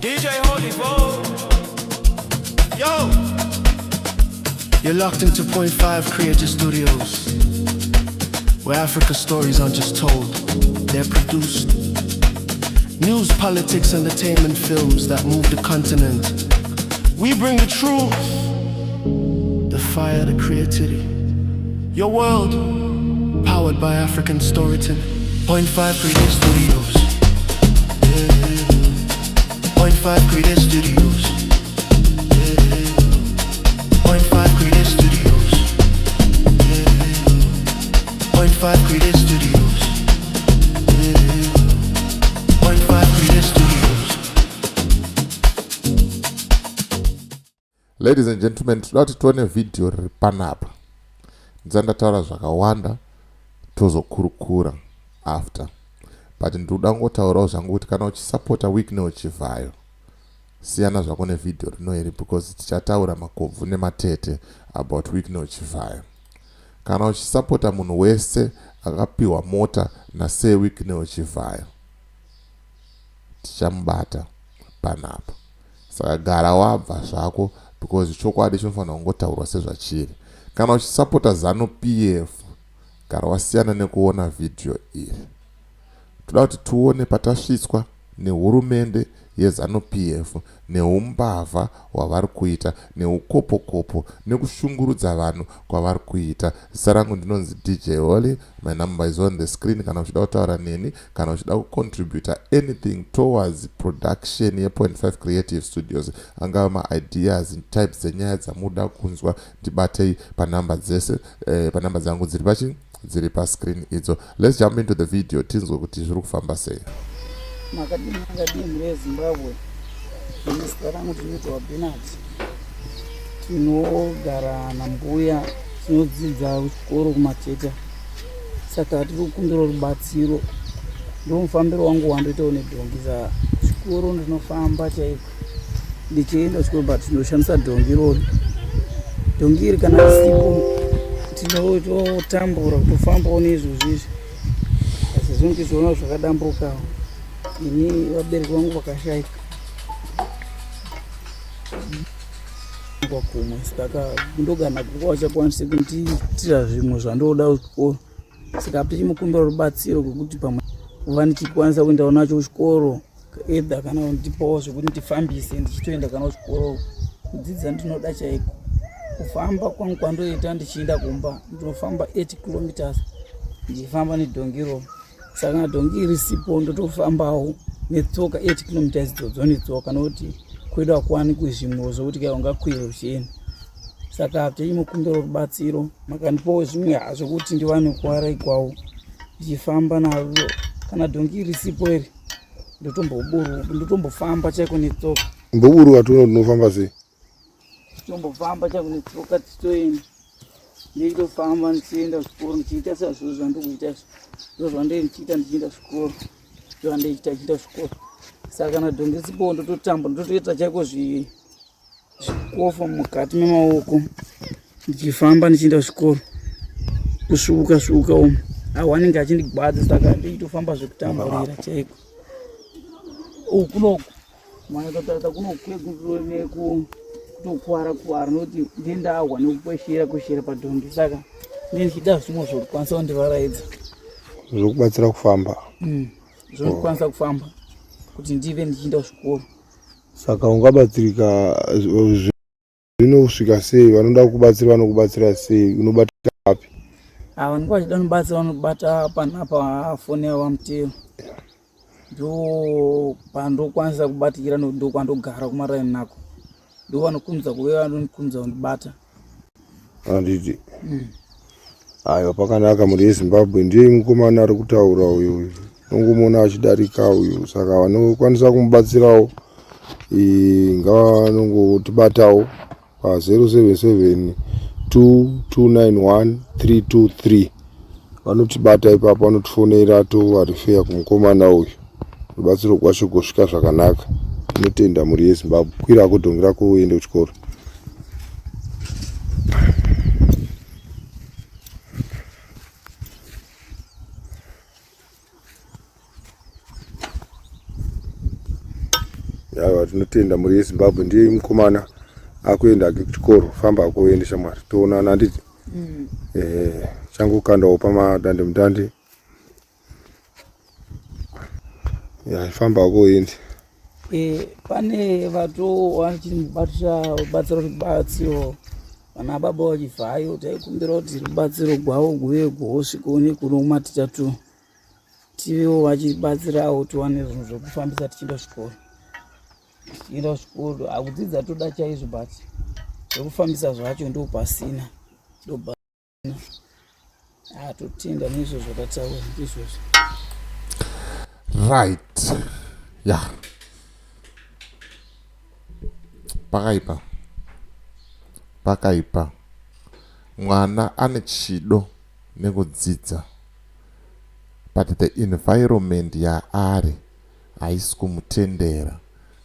DJ Holy Bo. Yo! You're locked into Point 5 Creative Studios, where Africa stories aren't just told, they're produced. News, politics, entertainment films that move the continent. We bring the truth, the fire, the creativity. Your world, powered by African storytelling. Point 5 Creative Studios. Yeah. Point 5 Creative Studios. Yeah. Point 5 Creative Studios. Yeah. Point 5 Creative Studios. Yeah. Point 5 Creative Studios. Ladies and gentlemen, toda kuti tione vhidhiyo riri panapa. Ndisati ndataura zvakawanda, tozokurukura after. But ndikuda kungotaurawo zvangu kuti kana uchisapota Wicknell Chivhayo, siyana zvako nevhidhiyo rino iri because tichataura makobvu nematete about Wicknell Chivhayo. Kana uchisapota munhu wese akapiwa mota naSir Wicknell Chivhayo, tichamubata panapa. Saka gara wabva zvako because chokwadi chinofanira kungotaurwa sezvachiri. Kana uchisapota Zanu PF, gara wasiyana nekuona vhidhiyo iri. Toda kuti tione patasvitswa nehurumende yeZanu PF neumbavha hwavari kuita neukopokopo nekushungurudza vanhu kwavari kuita. Zita rangu ndinonzi DJ Holly. My number is on the screen kana uchida kutaura neni, kana uchida kucontributa anything towards production ye.5 Creative Studios, angava maideas, types dzenyaya dzamuda kunzwa, ndibatei panhamba dzese, panhamba dzangu dziri pachi dziri pascreen idzo. Let's jump into the video tinzwe kuti zviri kufamba sei. Makadini, makadini mhuri yeZimbabwe? Ini zita rangu ndinoitwa Benard. Tinogara nambuya, tinodzidza kuchikoro kuMateta. Saka tiri kukumbira rubatsiro. Ndomufambiro wangu wandoitawo nedhongi. Sa chikoro ndinofamba chaiko ndichienda kuchikoro, but tinoshandisa dhongi irori. Dhongi iri kana risipo tinototambura kutofambawo neizvozvo izvi, asi zvinenge zviona zvakadambuka. Ini vabereki vangu vakashaika kumwe, saka ndogana kuko vachakwanisi kundiitira zvimwe zvandoda kuchikoro. Saka tichimukumbira rubatsiro kwekuti pamwe kuva ndichikwanisa kuendawo nacho kuchikoro, either kana kundipawo zvekuti ndifambise ndichitoenda kana kuchikoro. Kudzidza ndinoda chaiko. Kufamba kwangu kwandoita ndichienda kumba, ndinofamba 8 kilometers ndichifamba nedhongiro. Saka kana dhongi risipo ndotofambawo netsoka 8 kilometers idzodzo netsoka, nokuti kwedu hakuwanikwi zvimwewo zvokuti kai ungakwire uchienda. Saka tichimukumbira rubatsiro, makandipawo zvimwe zvokuti ndiwane kuwaraikwawo ndichifamba naro. Kana dhongi risipo iri ndotombofamba chaiko netsoka. Mboburuka tuno, tinofamba sei? Tombofamba chaiko netsoka tichitoenda. Ndichitofamba ndichienda kuchikoro ndichiita sazvo zvandikuita izvo, ndo zvandee ndichiita ndichienda kuchikoro, ndozvandichiita ndichienda kuchikoro. Saka kana dhongi risipo ndototamba, ndotoita chaiko zvikofo mukati memaoko ndichifamba ndichienda kuchikoro, kusvuka svuka umu awo anenge achindigwadza. Saka ndichitofamba zvekutamburira chaiko uku kunoku mwanatotarisa kunokwekuneku kutokuwara kuwara, nokuti ndendahwa nekukweshera kweshera padhongi. Saka ndine ndichida zvimwe zvokukwanisa kundivaraidza. Zvokubatsira kufamba. Zvokukwanisa kufamba kuti ndive ndichienda kuchikoro. Saka ungabatsirika zvinosvika sei? Vanoda kubatsira vanokubatsira sei? Unobatika papi? Ava vanenge vachida kubatsira vanobata panapa foni yavo vamutero, ndo pandokwanisa kubatikira, ndo kwandogara kumaraini nako, ndo vanokumidza kuve vanonikumidza kundibata. Handiti? Aiwa, pakanaka. Mhuri yeZimbabwe, ndiye mukomana ari kutaura uyu uyu, nongomuona achidarika uyu. Saka vanokwanisa kumubatsirawo ngavanongotibatawo pa077 2291 323. Vanotibata ipapo, vanotifonera, tovarifeya kumukomana uyu, rubatsiro rwacho gosvika zvakanaka. Tinotenda, mhuri yeZimbabwe. Kwirako dhongi rako uende kuchikoro. Aiwa, tinotenda mhuri yeZimbabwe. Ndiye mukomana akuenda hake kuchikoro. Famba hako uende shamwari, toonana handiti? Eh, changokandawo pamadande mutande. Ya, famba hako uende. Pane vato vachibatira rubatsiro, rubatsiro vana baba vaChivhayo, taikumbira kuti rubatsiro gwavo guve gwosvikawo nekuno kumatitatu, tivewo vachibatsirawo tiwane zvinhu zvekufambisa tichienda kuchikoro, tichienda kuchikoro. Akudzidza toda chaizvo, but zvekufambisa zvacho ndo pasina, ndo pasina. Totenda neizvo zvatataura, ndizvozvo. Right, ya, pakaipa, pakaipa. Mwana ane chido nekudzidza, but the environment yaari haisi kumutendera,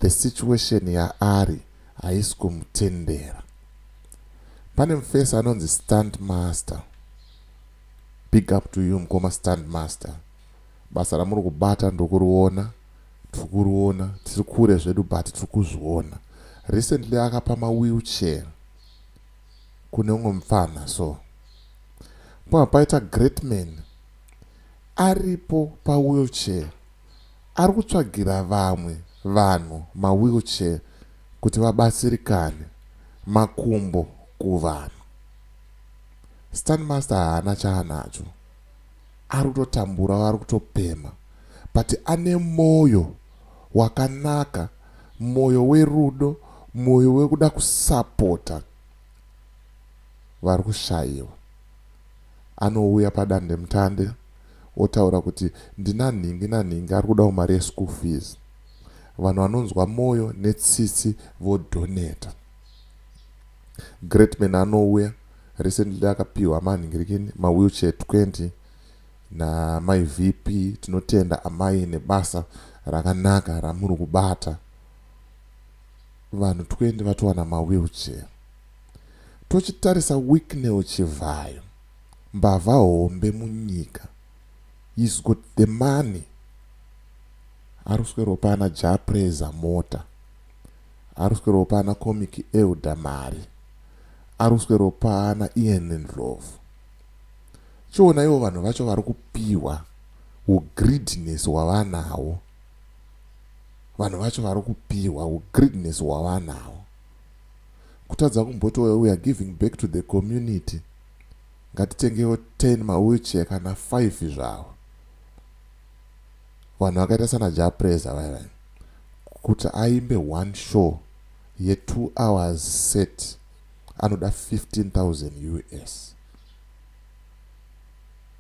the situation yaari haisi kumutendera. Pane mufesi anonzi Stand Master. Big up to you, mukoma Stand Master. Basa ramuri kubata ndokuriona, tiri kuriona tiri kure zvedu, but tiri kuzviona. Recently akapa mawheelchair kune umwe mupfana. So pabva paita great man aripo pawheelchair, ari kutsvagira vamwe vanhu mawheelchair kuti vabatsirikane, makumbo kuvanhu. Standmaster haana chaanacho, ari kutotambura, ari kutopema, but ane mwoyo wakanaka, mwoyo werudo, mwoyo wekuda kusapota vari kushayiwa. Anouya padandemutande otaura kuti ndina nhingi nanhingi ari kudawo mari yeschool fees. Vanhu vanonzwa mwoyo netsitsi vodhoneta. Greatman anouya. Recently akapiwa manhingirikini mawheelchair 20 namai VP. Tinotenda amai nebasa rakanaka ramuri kubata. Vanhu 20 vatowana mawheelchair. Tochitarisa Wicknell Chivhayo, mbavha hombe munyika. He's got the money. Ari kuswerawo pana Jah Prayzah mota, ari kuswerawo pana Comic Elder mari, ari kuswerawo pana Ian Ndlovu. Chiona ivo vanhu vacho vari kupiwa, ugreediness hwavanahwo. Vanhu vacho vari kupiwa, ugreediness hwavanahwo, kutadza kumboti, "We are giving back to the community, ngatitengewo 10 mawheelchair kana 5 zvavo." Vanhu vakaita sana Jah Prayzah vai kuti aimbe one show ye2 hours set anoda 15,000 US.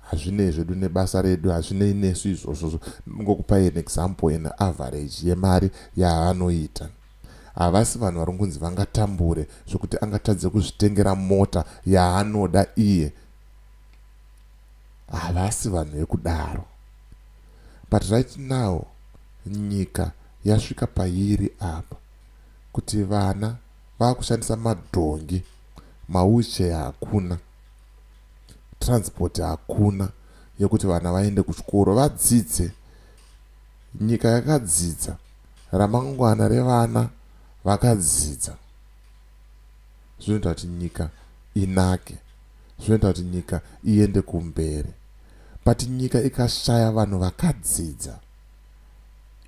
Hazvinei zvedu nebasa redu, hazvinei nesu izvozvozvo. Ngokupai an example, an average yemari yaanoita. Havasi vanhu vari kunzi vangatambure zvokuti angatadze kuzvitengera mota yaanoda iye. Havasi vanhu vekudaro. But right now nyika yasvika pairi apa kuti vana vaakushandisa madhongi, mawheelchair hakuna, transport hakuna yekuti vana vaende kuchikoro vadzidze. Nyika yakadzidza, ramangwana revana vakadzidza zvinoita kuti nyika inake, zvinoita kuti nyika iende kumberi. But nyika ikashaya vanhu vakadzidza,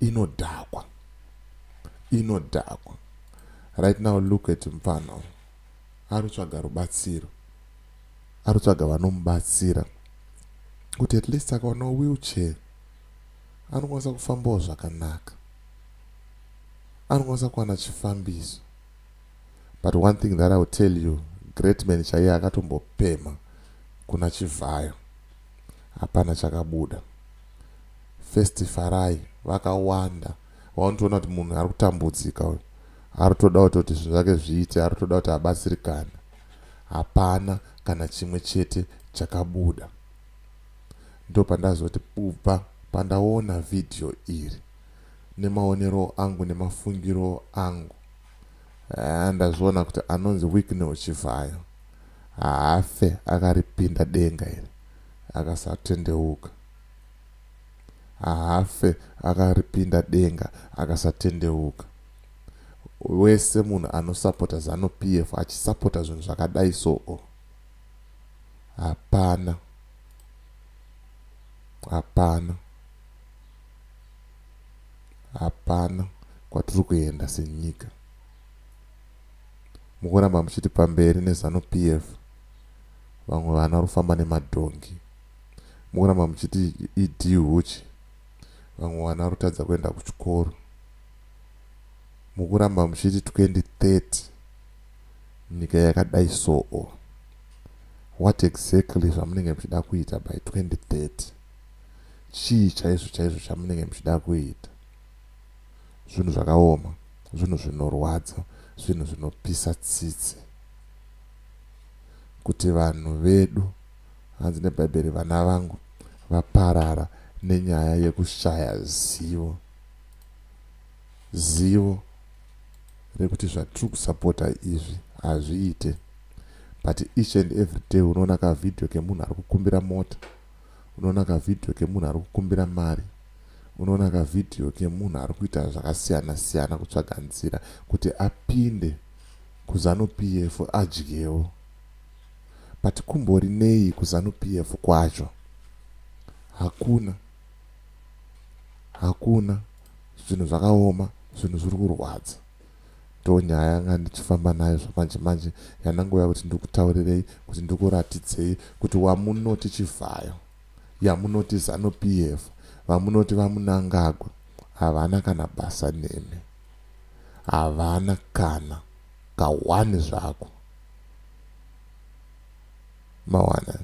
inodhakwa, inodhakwa. Right now look at mufana uyu, ari kutsvaga rubatsiro, ari kutsvaga vanomubatsira kuti at least akaonawo wheelchair anokwanisa kufambawo zvakanaka, anokwanisa kuwana chifambiso. But one thing that I will tell you, great man chaiye akatombopema kuna Chivhayo, hapana chakabuda. First Farai, vakawanda vaunotoona kuti munhu ari kutambudzika uyu, ari kutoda kutoti zvinhu zvake zviite, ari kutoda kuti abatsirikane. Hapana kana chimwe chete chakabuda. Ndo pandazoti kubva pandaona vhidhiyo iri, nemaonero angu nemafungiro angu, ndazviona kuti anonzi Wicknell Chivhayo haafe akaripinda denga iri akasatendeuka, haafe akaripinda denga akasatendeuka. Wese munhu anosapota Zanu PF achisapota zvinhu zvakadai soo hapana hapana hapana kwatiri kuenda senyika. Mukuramba muchiti pamberi neZanu PF vamwe vana vari kufamba nemadhongi. Mukuramba muchiti ED huchi vamwe vana vari kutadza kuenda kuchikoro. Mukuramba muchiti 2030 nyika yakadai soo. What exactly zvamunenge muchida kuita by 2030? Chii chaizvo chaizvo chamunenge muchida kuita? Zvinhu zvakaoma, zvinhu zvinorwadza, zvinhu zvinopisa tsitsi kuti vanhu vedu hanzi nebhaibheri vana vangu vaparara nenyaya yekushaya zivo. Zivo rekuti zvatiri kusapota izvi hazviite but each and every day unoona kavhidhiyo kemunhu ari kukumbira mota unoona kavhidhiyo kemunhu ari kukumbira mari unoona kavhidhiyo kemunhu ari kuita zvakasiyana siyana kutsvaga nzira kuti apinde kuzanu pf adyewo but kumbori nei kuzanu pf kwacho hakuna Hakuna. Zvinhu zvakaoma, zvinhu zviri kurwadza. Ndonyaya yanga ndichifamba nayo zvamanje manje yanangouya kuti ndikutaurirei, kuti ndikuratidzei kuti wamunoti Chivhayo, yamunoti Zanu PF, vamunoti vaMunangagwa havana kana basa nemi. Havana kana kahwani zvako. Mawana.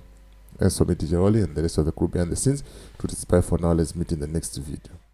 And so me DJ Holly and the rest of the crew behind the scenes. To this bye for now. Let's meet in the next video.